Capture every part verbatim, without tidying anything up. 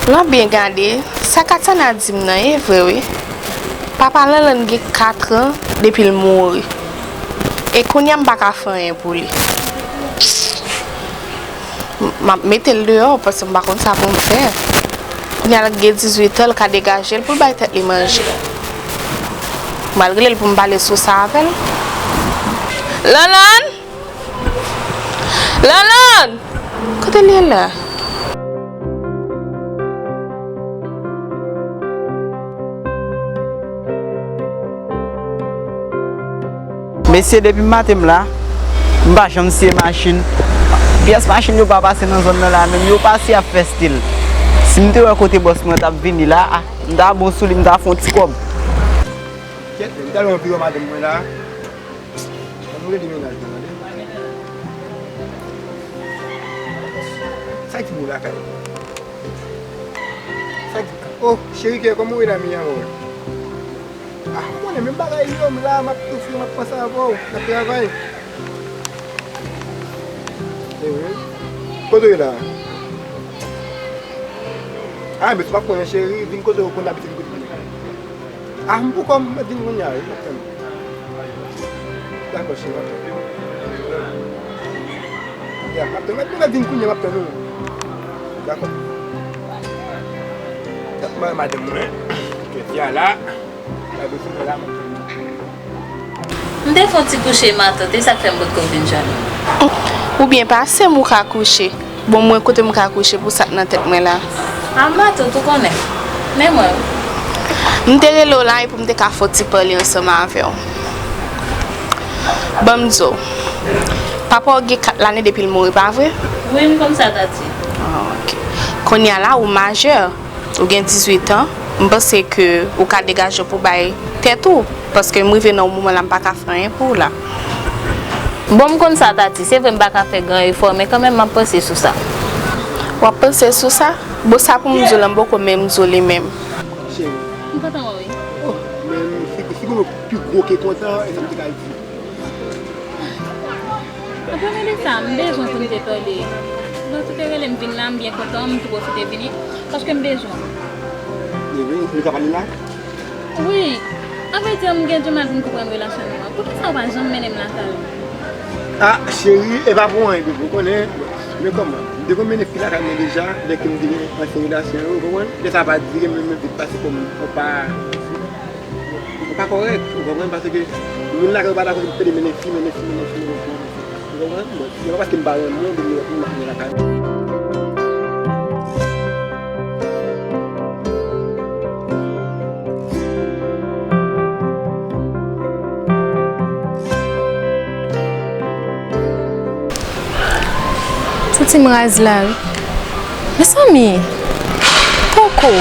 Lè w byen gade, sa Katana di m nan, e vre wi. Papa Lanlann gen katran depi l mouri. E kounye a m pa ka fè anyen pou li. M ap mete l deyò, paske m pa konn sa pou m fè. Kounye a l gen dizuit an, l ka degaje l pou l bay tèt li manje. M al rele l pou m pale sou sa avè l. Lanlann! Lanlann! Kote l ye la? Mesye, depi maten m la, m pa janm siye machin. Pyès machin yo pa pase nan zòn nan la menm, yo pase ap fè stil. Si m te wè kote bòs mwen t ap vini la, a, m ta bon sou li, m ta fè yon ti kòb. Kèt, m ta anvi wè madanm mwen la. Ann rele mennaj mwen, tande. Sa ki pou lakay? Sa ki, oh, cheri kè, kòman w ye la, mi amor? Ah, ou konnen menm bagay yo, m la, m ap soufri, m ap panse avè w, m ap travay. E wi. Kote w ye la? Ah, men se pa konnen, cheri, vin kote w konn abitid kote m ye. Ah, m poko m vin kounye a wi, m ap tann ou. Dakò, cheri, m ap tann ou. Ya, m ap tann ou. Mwen vin kounye a, m ap tann ou. Dakò. Kat mwen, madanm mwen. Jodi a la. Gade sou mwen la, m ap tann ou. M te fè yon ti kouche matant, e sa k fè m potko vin jwenn ou. Oubyen pa se m ou ka kouche? Bon, mwen kote m ka kouche pou sa k nan tèt mwen la? A matant, ou konnen. Men mwen. M te rele w la e pou m te ka fè yon ti pale ansanm avè w. Ban m di w. Papa w gen kat lane depi l mouri, pa vre? Wi, m konn sa, Tati. Ah, ok. Kounye a la, ou majè. Ou gen dizuit an, m panse ke ou ka degaje w pou bay tèt ou, paske m rive nan yon moman la m pa ka fè anyen pou ou la. Bon, m konn sa, Tati. Se vre m pa ka fè gran efò, men kanmenm m ap panse sou sa. W ap panse sou sa? Bon, sa pou m di w la, m poko menm di w li menm. Cheri. M kontan wè w wi. Oh, men figi w pi gwo ke kontan, e sa m te ka di. Anpil de sa, m bezwen pou n te pale. Lè w te rele m vin la, m byen kontan, m tou pwofite vini, paske m bezwen w. Ebyen, nou ka pale la? Wi. Avrèdi, m gen dimal pou m konprann relasyon nou an. Poukisa w pa janm mennen m lakay ou? Ah, cheri, e pa pou anyen, bebe, ou konnen. Men kòman? M te konn mennen fi lakay mwen deja, lè ke m te gen ansyen relasyon yo, ou konprann? Lè sa pa dire, men, men vit pase kòm ou pa Ou pa kòrèk, ou konprann, paske moun lakay ou pa dakò pou pede mennen fi, mennen fi, mennen fi, mennen fi, mennen fi. Ou konprann? Bon, se pa paske m pa renmen w, m ap mennen lakay mwen. Santi m raz la wi. Mezanmi, Koko.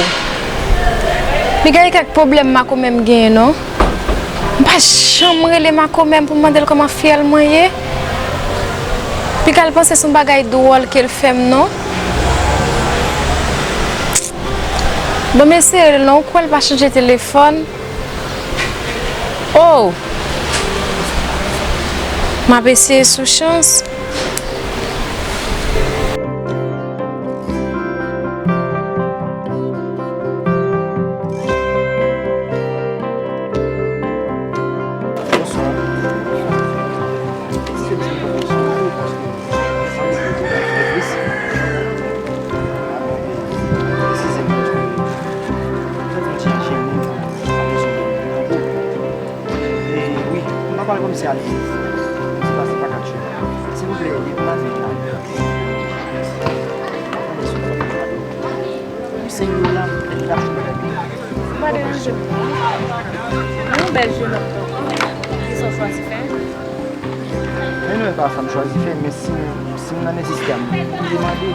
Li gen kèk pwoblèm makomè m genyen non. M pa janm rele makomè m pou m mande l kòman fiyèl mwen ye. Piga l panse se yon bagay dwòl ke l fè m non. Bon, m eseye l non, ou kwè l pa chanje telefòn? Oh! M ap eseye sou chans. Bonswa. Eskize m, m poko sou wout paske zanmi m te pral fè vis. Alò, eskize m paske m fè m ti aje moun, m pa bezwen de tankou. E wi, m pa pale kòmsi a legliz. Kòmsi pastè pa ka tchwe. Silvouplè, ede m mande la. Pou senk dola, m pèdi lajan. Ou pa deranje m non. Ou yon bèl jenòm tonton. Kisa w chwazi fè? Men non, e pa sa m chwazi fè, men si, si m nan nesesite a, m, m demande.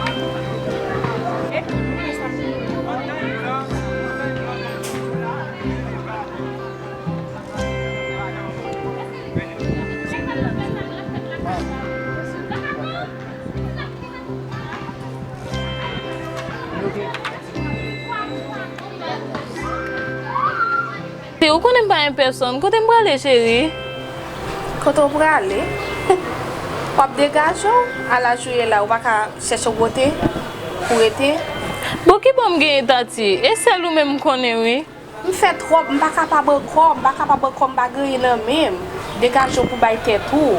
Ou konnen m pa yon pèsonn. Kote m prale, cheri? Kote w prale? W ap degaje w? A laj ou ye la, ou pa ka chèche yon kote pou rete? Bon, ki bò m genyen, Tati? E sèl ou menm m konnen, wi. M fè twòp, m pa kapab ankò, m pa kapab ankò, m pa gen anyen nan men m. Degaje w pou bay tèt ou.